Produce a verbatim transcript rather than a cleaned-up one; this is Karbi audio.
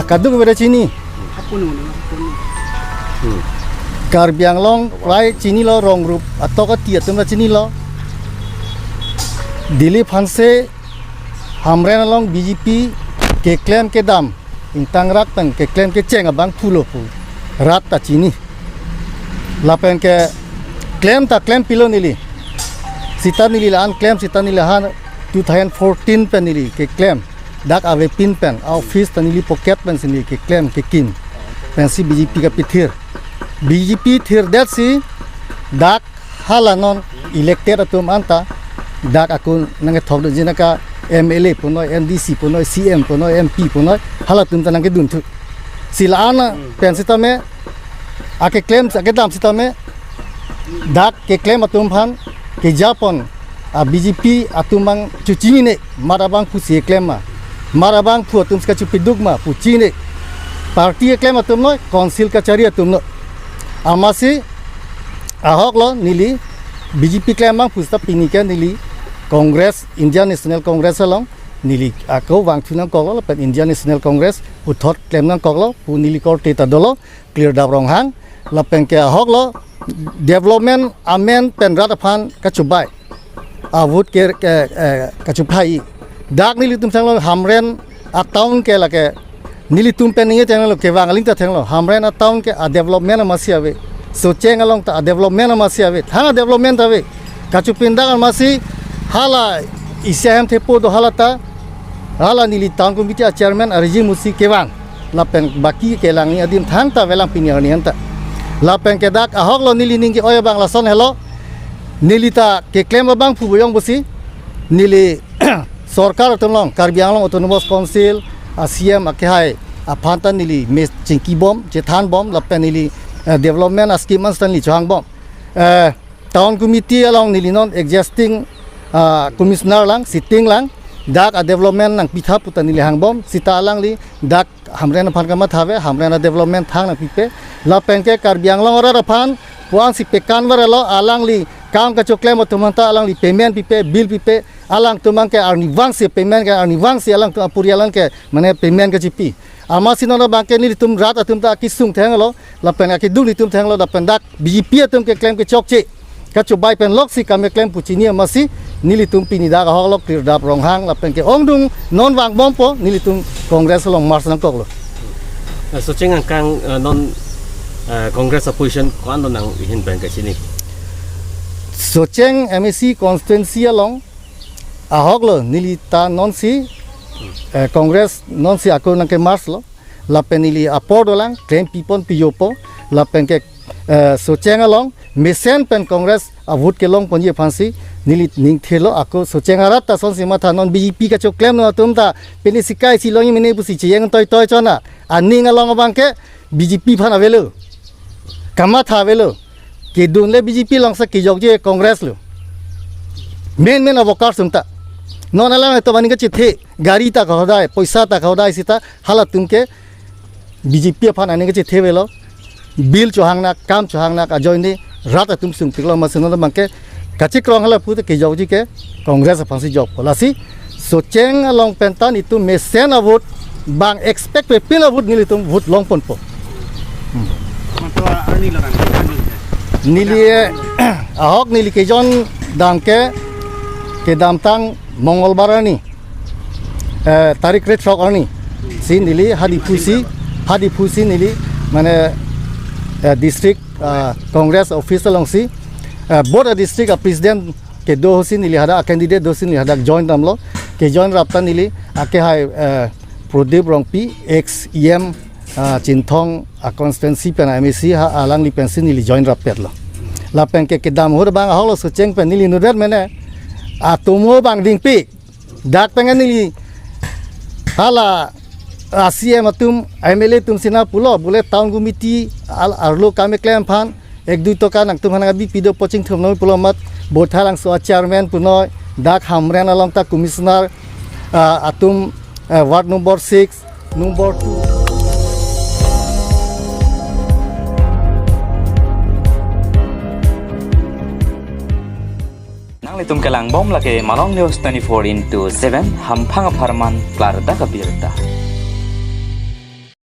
Kadokave ta chini. Hapun, hapun. Hmm. Karbi Anglong prai chinilo, rong rup atok ati atum ta chinilo. Dilip Hanse Hamren along B J P keklem kedam, ingtangrak pen keklem kecheng abangphu lo pu rat ta chini. Lapen keklem ta klempilo neli. Sita neli la-an klem, sita neli han two thousand fourteen pen neli keklem. Dak avepin pen, a-office ta neli pocket pensi neli keklem kekim. Pensi B J P kapithir. B J P thirdetsi dak hala non elected atum anta dak ako nangkethok do jina ka M L A punoi, M D C punoi, C M punoi, M P punoi, halatum ta nangkedunthu. Si la-an, hmm, pen sitame, akeklem, akedam sitame, dak keklem atum aphan kejapon, a B J P atum abang chuchini ne, mat abangphusi keklem ma, mat abangphu atumsi kachupiduk ma pu chini ne. Party keklem atum noi, council kachari atum noi. Amatsi ahok lo neli B J P klem abangphu sita pini ke neli Congress, Indian National Congress along neli ako vangthu nangkoklo, lapen Indian National Congress puthot klem nangkoklo pu neli korte ta dolo, Klirdap Ronghang. Lapen ke ahok lo, development amen pen rat aphan kachubai, a-vote ke, ke, eh, kachuphai. Dak nelitum thanglo Hamren a-town ke lake nelitum pen ningje thanglo, kevang aling ta thanglo, Hamren a-town ke a-development amatsi ave. Socheng along ta a-development amatsi ave. Thang a-development ave. Kachupindak amatsi hala isi ahem thepo do hala ta, hala neli town committee a-chairman ariji musi kevang. Lapen baki kelang ni adim thangta avelang pini arni anta. Lapen ke dak ahok lo neli ning ke-oi abang lason helo. Neli ta keklem abangphu buyong pusi neli sorkar atum along, Karbi Anglong Autonomous Council a-C M akehai aphan ta neli me chingkibom, chethanbom, lapen neli, eh, development a-scheme an ta neli chohangbom. Eh, town committee along neli non existing, ah, commissioner lang, sitting lang, dak a-development nangpitha pu ta neli hangbom, sita alangli dak Hamren aphan kamatha ave, Hamren a-development thang nangpipe. Lapen ke Karbi Anglong arat aphan puansi pekan varelo, alangli kam kachoklem atum aphanta alangli payment pipe, bill pipe, alangtum abang ke arnivangsi payment ke, arnivangsi alangtum aporial an ke mane payment kachipi. Amatsi non abang ke nelitum rat atum ta akesung thanglo, lapen akeduk nelitum thanglo, lapen dak B J P atum keklem kechokche, kachubai pen loksi kam keklem pu chini amatsi nelitum pini dak ahok lo Klirdap Ronghang lapen ke-ongdung non vangbompo, nelitum Congress along march nangkoklo. Eh, Socheng angkang, eh, non, eh, Congress a-position ko-an lo nang ihin pen kachini? Socheng M A C constituency along ahok lo neli ta nonsi, eh, Congress nonsi ako nangke-march lo. Lapen neli apor dolang, klem pipon pijopo, lapen ke, eh, Socheng along mesen pen Congress a-vote kelongponji aphansi neli ning thelo, ako Socheng arat ta sonsi matha, non B J P kachoklem non atum ta pini sikai si longji mene pusi cheyeng toitoi chona. Aning along abang ke B J P aphan avelo, kamatha avelo. Kedun le B J P alongsi kejokji Congress lo. Main main a-worker sung ta. Non alang to aning kachethe, gari ta kahodai, poisa ta kahodai sita halatum ke B J P aphan aning kachethe avelo. Bill chohangnak, kam chohangnak ajoine rat atum sungpiklo, amatsi non abang ke kachekrong hala pu te kejokji ke Congress aphansi jokpo. Lasi Socheng along pen ta nelitum mesen a-vote, bang expect pepin a-vote nelitum vote longponpo. Hmm. Matua arni lo kan, arni lo kan. Neli, eh, ahok neli kejondam ke, kedamtang Mongolbar arni, eh, tarik krethrok arni si neli hadi pusi, hadi pusi neli mane, eh, district, ah, Congress office alongsi, eh, both a-district a-president kedo ahutsi neli hadak, a-candidate do ahutsi neli hadak join damlo. Kejoin rap ta neli akehai, eh, Prodip Rongpi, ex E M, ah, Chinthong a-constituency pen a-M A C, ha alangli pensi neli join rappetlo. Lapen ke kedam ahut abang ahok lo Socheng pen neli inutvet mene, atomo bang dingpi. Dak pen neli hala a-C M atum, M L A atum si nangpulo, bule town committee al-, arlo kam keklem aphan ek dui toka nangtum aphan nangkebi pido pu chingthum noi pulo amat, Boithalangso a-chairman punoi, dak Hamren along ta commissioner, ah, atum, ah, ward number six, number two. Nanglitum kelangbom lake Malong News twenty-four into seven, hamphang apharman klardak abirta.